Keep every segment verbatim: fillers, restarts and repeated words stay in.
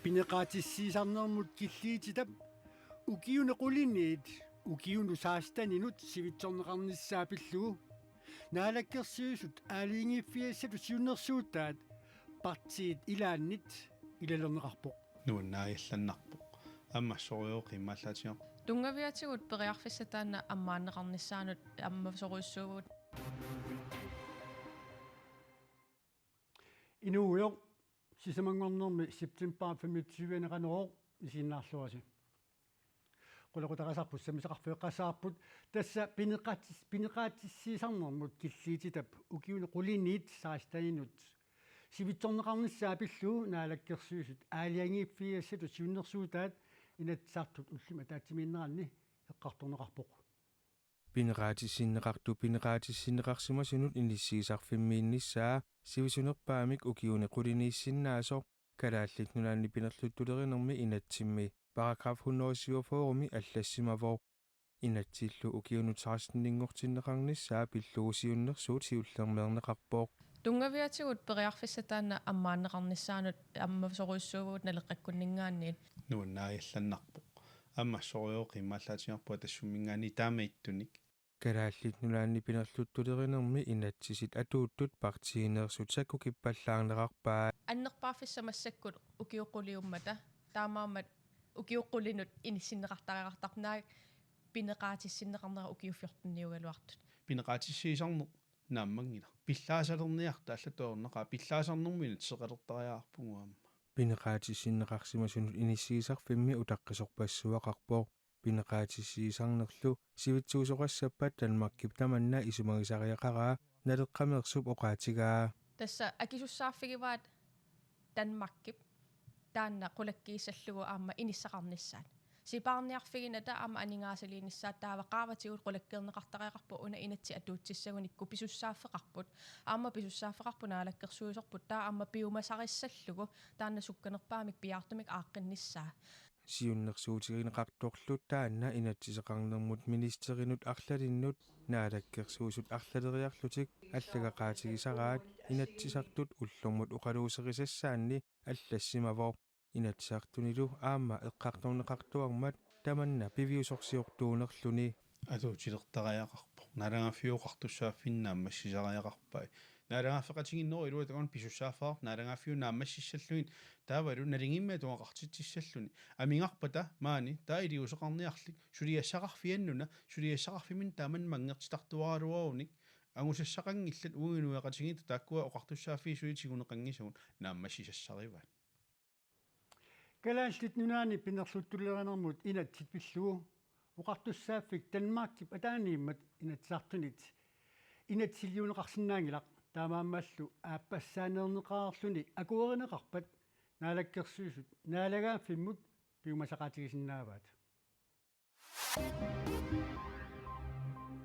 Pineqaatissiisarnermut killiititap ukiuni quliniit ukiunut seksteninut sivitsorneqarnissaa pillugu Naalakkersuisut aalajangiiffigassatut siunnersuutaat partiit ilaannit ilalerneqarpoq. Nuannaagiallannarpoq. Aamma sorujooq imaallaatigaarpoq. Tunngaviatigut periarfissat taanna ammaanneqarnissaanut ammasorujussuuvugut. Inuugujoq, sisamanngornermi september femogtyve-ani Qanorooq isiginnaarluarisi. Qulequtaqasarput sammisaqarfigeqqaassavarput, tassa pineqaatis-, pineqaatissiisarnermut killiititap ukiuni quliniit seksteninut sivitsorneqarnissaa pillugu Naalakkersuisut aalajangiiffigassatut siunnersuutaat Inatsisartut ullumi ataatsimiinneranni eqqartorneqarpoq. Pineqaatissinneqartut pineqaatissinneqarsimasunut inissiisarfimmiinnissaa sivisunerpaamik ukiuni quliniissinnaasoq Kalaallit Nunaanni pinerluttulerinermi inatsimmi paragraf hundrede syvogfyrre-mi allassimavoq. Inatsillu ukiunut seksteninngortinneqarnissaa pillugu siunnersuut siullermeerneqarpoq. Tunngaviatigut periarfissat taanna ammaanneqarnissaanut ammasorujussuuvugut Naleqqakkunninngaanniit. Nuannaagiallannarpoq. Aamma sorujooq imaallaatigaarput Atassumminngaanniit taama ittunik. Kalaallit Nunaanni pinerluttulerinermi inatsisit atuuttut partiineersut sakkukippallaarnerarpaat. Annerpaaffissat massakkut ukiut quliummata, taamaammat ukiut qulinut inissinneqartariaqartarpoq, naak pineqaatissinneqarnera ukiut fjorteniugaluartut. Pineqaatissiisarneq naammanngilaq. Pillaasalerniarta allatut ajornaqaaq, pillaasarnermut inatsiseqalertariaqarpugut aamma. Pineqaatissinneqarsimasunut inissiisarfimmi utaqqisorpassuaqarpoq. Pineqaatissiisarnerlu sivitsuusoqassappat Danmarkip tamanna isumagisariaqaraa Naleqqameersup oqaatigaa. Tassa akisussaaffigivaat Danmarkip taanna qulakkiissallugu aamma inissaqarnissaat. Sipaarniarfiginata aamma aningaasaliinissaat taava qaavatigut qulakkeerneqartariaqarpoq, una inatsit atuutsissagunikku pisussaaffeqarput. Aamma pisussaaffeqarpoq naalakkersuisorput, taava aamma piumasarissallugu taanna sukkanerpaamik piaartumik aaqqinnissaa. Siunnersuutigineqartorlu taanna inatsiseqarnermut ministerinut arlalinnut Naalakkersuisut arlaleriarlutik allagaqaatigisaraat Inatsisartut ullormut oqaluuserisassaanni allassimavoq. Inatsisartunilu aamma eqqartorneqartuarmat tamanna piviusorsiortuunerluni. Atuutilertariaqarpoq. Naalagaaffiup oqartussaaffinni naammassisariaqarpai. Naalagaaffeqatigiinnerup iluatungaatsiarnermut pisussaaffeqarpoq naalagaaffiup naammassissallugit, taavalu nalingimmi atugaqartitsissalluni. Amigarpata maani taava iliuuseqarniarlik, suliassaqarfiannuna, suliassaqarfimminni tamanna manngertitartuaraluarunik, angusassaqanngillat, uagut inuiaqatigiitta taakkua oqartussaaffii suli tiguneqanngisagut, naammassisassarivaat. Kalaallit Nunaanni pinerluttulerinermut inatsit pillugu oqartussaaffik Danmarkip ataaniimmat Inatsisartunit inatsisiliuunneqarsinnaanngilaq, taamaammallu aappassaaneerneqareerluni akuerineqarpat Naalakkersuisut naalagaaffimmut piumasaqaatigisinnaavaat.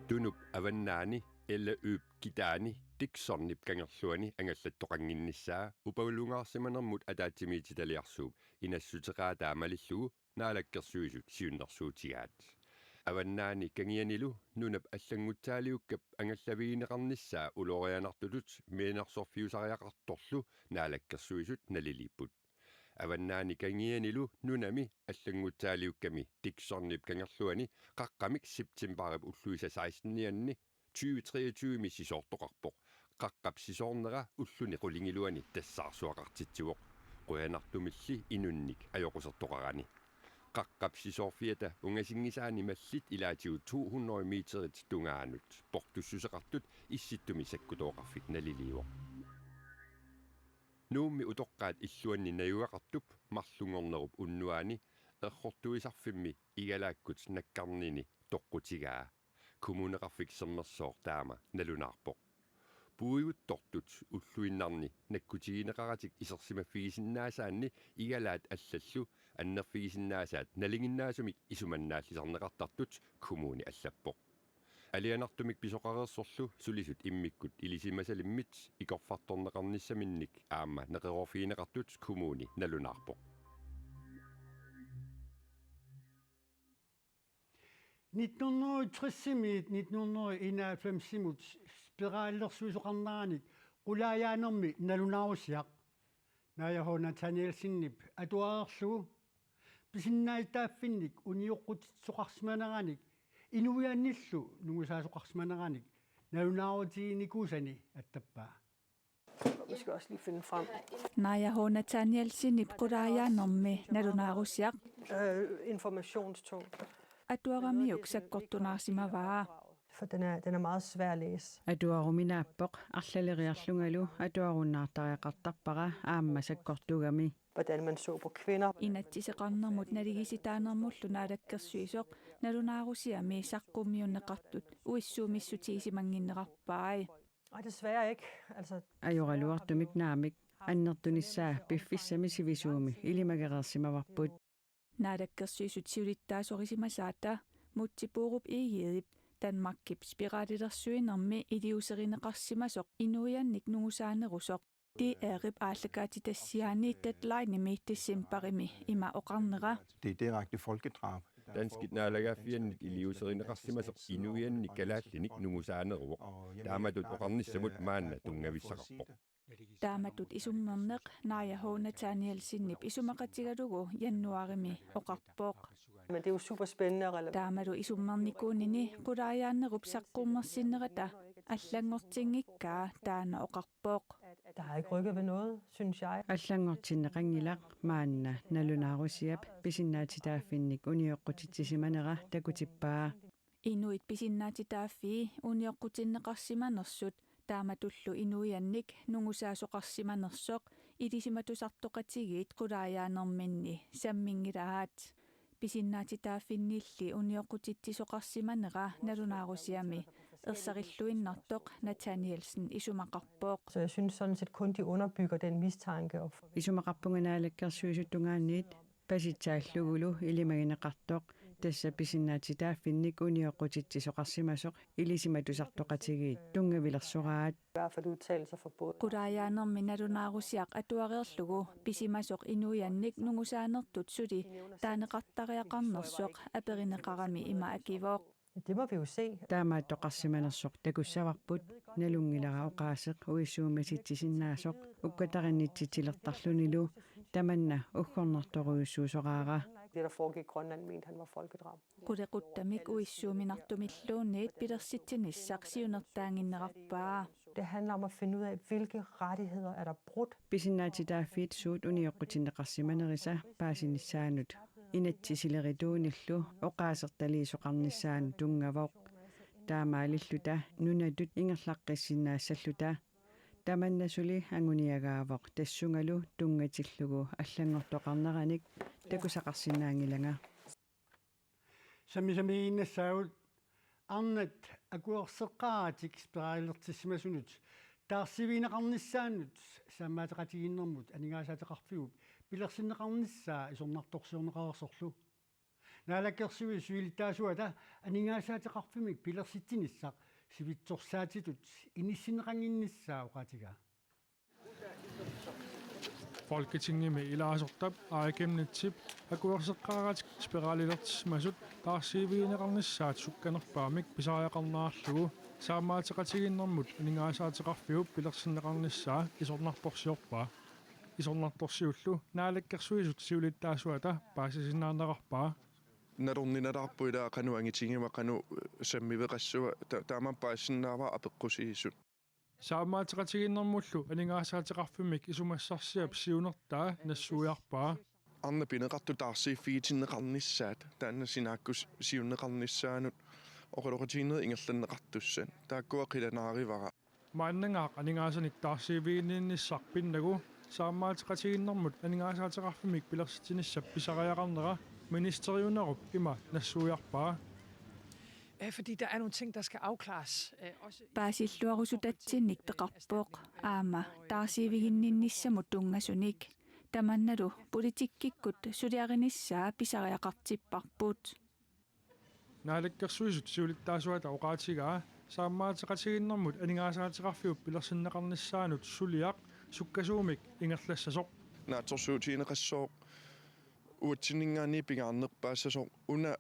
Tunup avannaani L Ø-p kitaani Dicksonip kangerluani angallattoqannginnissaa upalungaarsimanermut ataatsimiititaliarsuup inassuteqaataa malillugu Naalakkersuisut siunnersuutigaat. Avannaani kangianilu nunap allanngutsaaliukkap angallavigineqarnissaa ulorianartutut mianersorfiusariaqartorlu Naalakkersuisut naliliipput. Avannaani kangianilu nunami allanngutsaaliukkami Dicksonip kangerluani qaqqamik septembarip ulluisa sekstenianni tyve treogtyve-mi sisoortoqarpoq. Qaqqap sisoornera ulluni qulingiluani tassaarsuaqartitsivoq. Qujanartumilli inunnik ajoqusertoqarani. Qaqqap sisoorfiata ungasinngisaani mallit ilaatigut to hundrede meterit tungaanut portussuseqartut Issittumi sakkutooqarfik naliliivoq. Nuummi utoqqaat illuanni najugaqartup marlunngornerup unnuaani errortuisarfimmi igalaakkut nakkarnini toqqutigaa. Kommuneqarfik Sermersooq taama nalunaarpoq. Puiguttortut ulluinnarni nakkutigineqaratik isersimaffigisinnaasaanni igalaat allallu annerfigisinnaasaat nalinginnaasumik isumannaallisarneqartartut kommuni allappoq. Alianartumik pisoqareersorlu sulisut immikkut ilisimasalimmit ikorfartorneqarnissaminnik aamma neqeroorfigineqartut kommuni nalunaarpoq. Nitten hundrede og tres-imiit nitten hundrede og enoghalvfems-imut spiralersuisoqarneranik qulaajaanermi nalunaarusiaq. Naaja H. Nathanielsenip atuareerlugu pisinnaatitaaffinnik unioqqutitsisoqarsimaneranik inuiannillu nungusaasoqarsimaneranik nalunaarutiginikuusani attappaa. Vi skal også lige finde frem. Naaja H. Nathanielsenip qulaajaanermi nalunaarusiaq Øh, informationstung. Atuaramiuk sakkortunaarsimavaa. For den er, den er meget svær at læse. Atuaruminaappoq, arlaleriarlungalu atuarunnaartariaqartarpara aamma sakkortugami. Hvordan man så på kvinder. Inatsiseqarnermut naligiissitaanermullu naalakkersuisoq nalunaarusiami saqqummiunneqartut uissuumissutigisimanngikkaluarpai. Nej, desværre ikke. Altså, Ajoraluartumik naamik, annertunissaa piffissami sivisuumi ilimagereersimavarput. Naalakkersuisut siulittaasorisimasaata Múte Borup Egedep Danmarkip spiralilersuinermi iliuuserineqarsimasoq inuiannik nungusaanerusoq D R-ip aallakaatitassiaani Deadlinemi decembarimi ima oqarnera. Det er direkte folkedrab. Danskit naalagaaffiannit iliuuserineqarsimasoq inuiannik kalaallinik nungusaaneruvoq. Taamatut oqarnissamut maanna tunngavissaqarpoq. Taamatut isummerneq Naaja H. Nathanielsenip isumaqatigalugu januaarimi oqarpoq. Men det er jo super spændende og relevant. Taamalu isummernikuunini qulaajaanerup saqqummersinnerata allanngortinngikkaa taanna oqarpoq. Der har ikke rykket ved noget, synes jeg. Allanngortinneqanngilaq maanna nalunaarusiap pisinnaatitaaffinnik unioqqutitsisimanera takutippaa. Inuit pisinnaatitaaffii unioqqutinneqarsimanersut taamatullu inuiannik nungusaasoqarsimanersoq Ilisimatusartoqatigiit qulaajaanerminni samminngilaat. Pisinnaatitaaffinnilli unioqqutitsisoqarsimanera nalunaarusiami ersarilluinnartoq Nathanielsen isumaqarpoq. Så jeg synes sådan set kun, de underbygger den mistanke. Og Isumaqarpunga naalakkersuisut tungaanniit pasitsaallugulu ilimagineqartoq tassa pisinnaatitaaffinnik unioqqutitsisoqarsimasoq Ilisimatusartoqatigiit tunngavilersoraat. I hvert fald udtalelser fra både. Qulaajaanermi nalunaarusiaq atuareerlugu pisimasoq inuiannik nungusaanertut suli taaneqartariaqarnersoq aperineqarami ima akivoq. Det må vi jo se. Taamaattoqarsimanersoq takussavarput, nalunngilara oqaaseq uissuumisitsisinnaassoq ukkatarinnitsitsillertarlunilu tamanna uggornartorujussuusoraara. Det, der foregik i Grønland, mente han var folkedrab. Qulequttamik uissuuminartumilluunniit pilersitsinissaq siunertaannginnerarpaa. Det handler om at finde ud af, hvilke rettigheder er der brudt. Pisinnaatitaaffiit suut unioqqutinneqarsimanerisa paasinissaanut inatsisilerituunillu oqaasertaliisoqarnissaanut tunngavoq. Taamaalilluta nunatut ingerlaqqissinnaassalluta. Tamanna suli anguniagaavoq tassungalu tunngatillugu allanngortoqarneranik takusaqarsinnaanngilanga. Sammisamiiginnassaagut arnat akuerseqqaaratik spiralertissimasunut taarsiivigineqarnissaannut saammaateqatigiinnermut aningaasaateqarfiup pilersinneqarnissaa isornartorsiorneqareersorlu. Naalakkersuisut siulittaasuata aningaasaateqarfimmik pilersitsinissaq sivitsorsaatitut inissinneqannginnissaa oqaatigaa. Folketingimi ilaasortap Aaja Chemnitzip akuerseqqaaratik spiralilertissimasut taarsiivigineqarnissaat sukkanerpaamik pisariaqarnerarlugu saammaateqatigiinnermut aningaasaateqarfiup pilersinneqarnissaa isornartorsiorpaa. Isornartorsiullu Naalakkersuisut siulittaasuata paasisinnaaneqarpaa. Nalorninalaarpoq ilaa qanoq angitigiva qanoq sammiveqassava ta-, taamaammat paasisinnaavara apeqqusiisut. Saammaateqatigiinnermullu aningaasaateqarfimmik isumassarsiap siunertaa nassuiarpaa. Arnat pineqartut taarsiiffigitinneqarnissaat taanna sinaakkusiorneqarnissaanut oqaloqatigiinnerit ingerlanneqartussat taakkua qilanaarivara. Maannangaaq aningaasanik taarsiiviginninnissaq pinnagu saammaateqatigiinnermut aningaasaateqarfimmik pilersitsinissap pisariaqarnera ministeriunerup ima nassuiarpaa. Øh, fordi der er nogle ting, der skal afklares. Øh, også Paasilluarusutatsinnit peqarpoq aamma taarsiiviginninnissamut tunngasunik. Tamannalu politikkikkut suliarinissaa pisariaqartipparput. Naalakkersuisut siulittaasuata oqaatigaa saammaateqatigiinnermut aningaasaateqarfiup pilersinneqarnissaanut suliaq sukkasuumik ingerlassasoq. Naatsorsuutigineqassooq uatsinninngaanniit pingaarnerpaassasoq una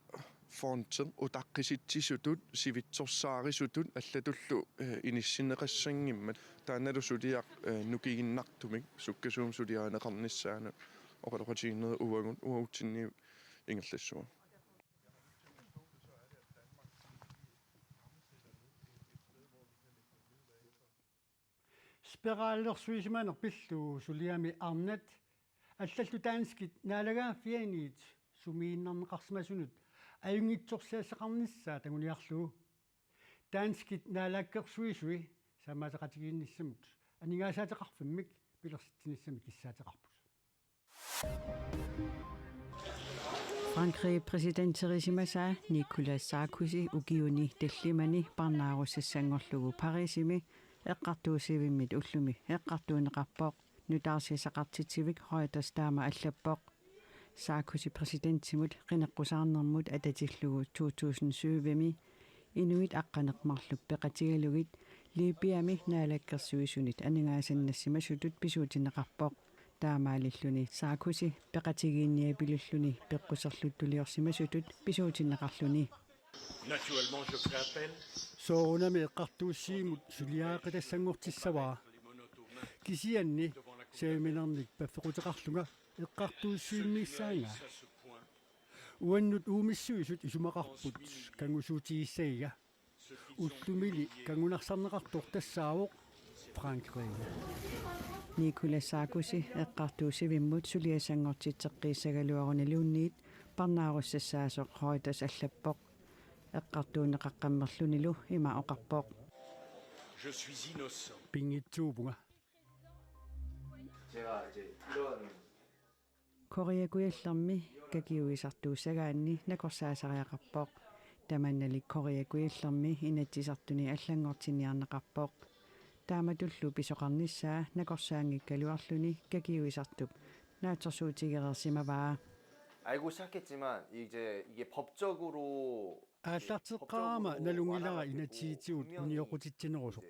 Fonti utaqqisitsisutut, sivitsorsaarisutut allatullu, eh, inissinneqassanngimmat, taannalu suliaq, eh, nukiinnartumik sukkasuumik suliarineqarnissaanut oqaloqatigiinnerit uagut uagutsinni ingerlassavara. Spiralersuisimaneq pillugu suliami arnat allallu danskit naalagaaffianit sumiinnarneqarsimasunut ajunngitsorsiassaqarnissaa tanguniarlugu. Danskit naalakkersuisui sammaateqatigiinnissamut aningaasaateqarfimmik pilersitsinissamik kissaateqarput. Frankrigip præsidenterisimasaa Nicolas Sarkozy ukiuni tallimani parnaarussassanngorlugu Parisimi eqqartuussivimmit ullumi eqqartuunneqarpoq, nutaarsiassaqartitsivik Reuters taama allappoq. Sarkozy præsidentimut qineqqusaarnermut atatillugu to tusind syvimi inuit aqqaneq-marluk peqatigalugit Libyami naalakkersuisunit aningaasannassimasutut pisuutinneqarpoq. Taamaalilluni Sarkozy peqatigiinniapilulluni peqquserluttuliorsimasutut pisuutinneqarluni. Naturellement, je fais appel. Soorunami eqqartuussivimmut suliareqitassanngortissavara. Kisianni saviminernik paffequteqarlunga eqqartuussivimmiissaanga. Uannut uumissuisut isumaqarput kanngusuutigissagiga. Ullumili kanngunarsarneqartoq tassaavoq Frankrig. Nicolas Sarkozy eqqartuussivimmut suliassanngortitseqqiissagaluaruniluunniit parnaarussassaasoq Reuters allappoq. Eqqartuunneqaqqammerlunilu ima oqarpoq: Je suis innocent. Pinngitsuupunga. Korea Kujallermi kakiuisartuussagaanni nakorsaasariaqarpoq. Tamannali Korea Kujallermi Inatsisartuni allanngortinniarneqarpoq. Taamatullu pisoqarnissaa nakorsaanngikkaluarluni kakiuisartup naatsorsuutigereersimavaa. 알고 시작했지만 이제 이게 법적으로 Aallarteqqaarama nalunngilara inatsisitigut unioqqutitsinerusoq.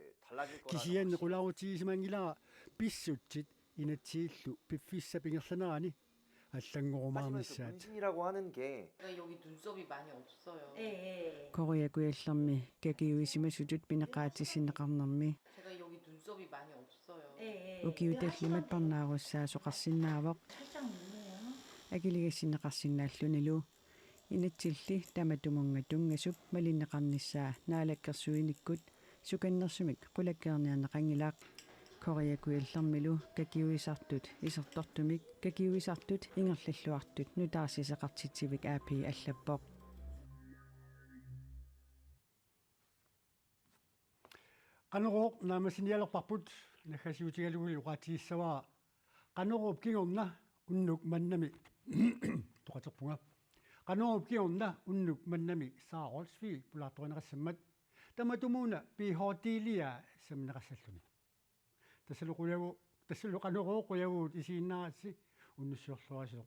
Kisianni qularutigisimanngilaq pissutsit inatsisillu piffissap ingerlanerani allanngorumaarnissaat. 문신이라고 하는 게 제가 여기 눈썹이 많이 없어요. Korea Kujallermi kakiuisimasutut pineqaatissinneqarnermi 제가 여기 눈썹이 많이 없어요. Ukiut tallimat parnaarussaasoqarsinnaavoq. Akiligassinneqarsinnaallunilu. Inatsilli tamatumunnga tunngasup malinneqarnissaa naalakkersuinikkut sukannersumik qulakkeerniarneqanngilaq. Korea Kujallermilu kakiuisartut isertortumik kakiuisartut ingerlalluartut nutaarsiassaqartitsivik A P allappoq. Qanorooq naammassinialerparput, naggasiutigalugu oqaatigissavara Qanoruup kingorna unnuk mannami toqaterpunga. Qanoruup kingorna unnuk mannami Sara Olsvig pulaartorineqassammat. Tamatumuuna P H D-liaa sammineqassalluni. Tassalu qujavu-, tassalu Qanorooq qujavugut isiginnaaratsi, unnussiorluarisilu.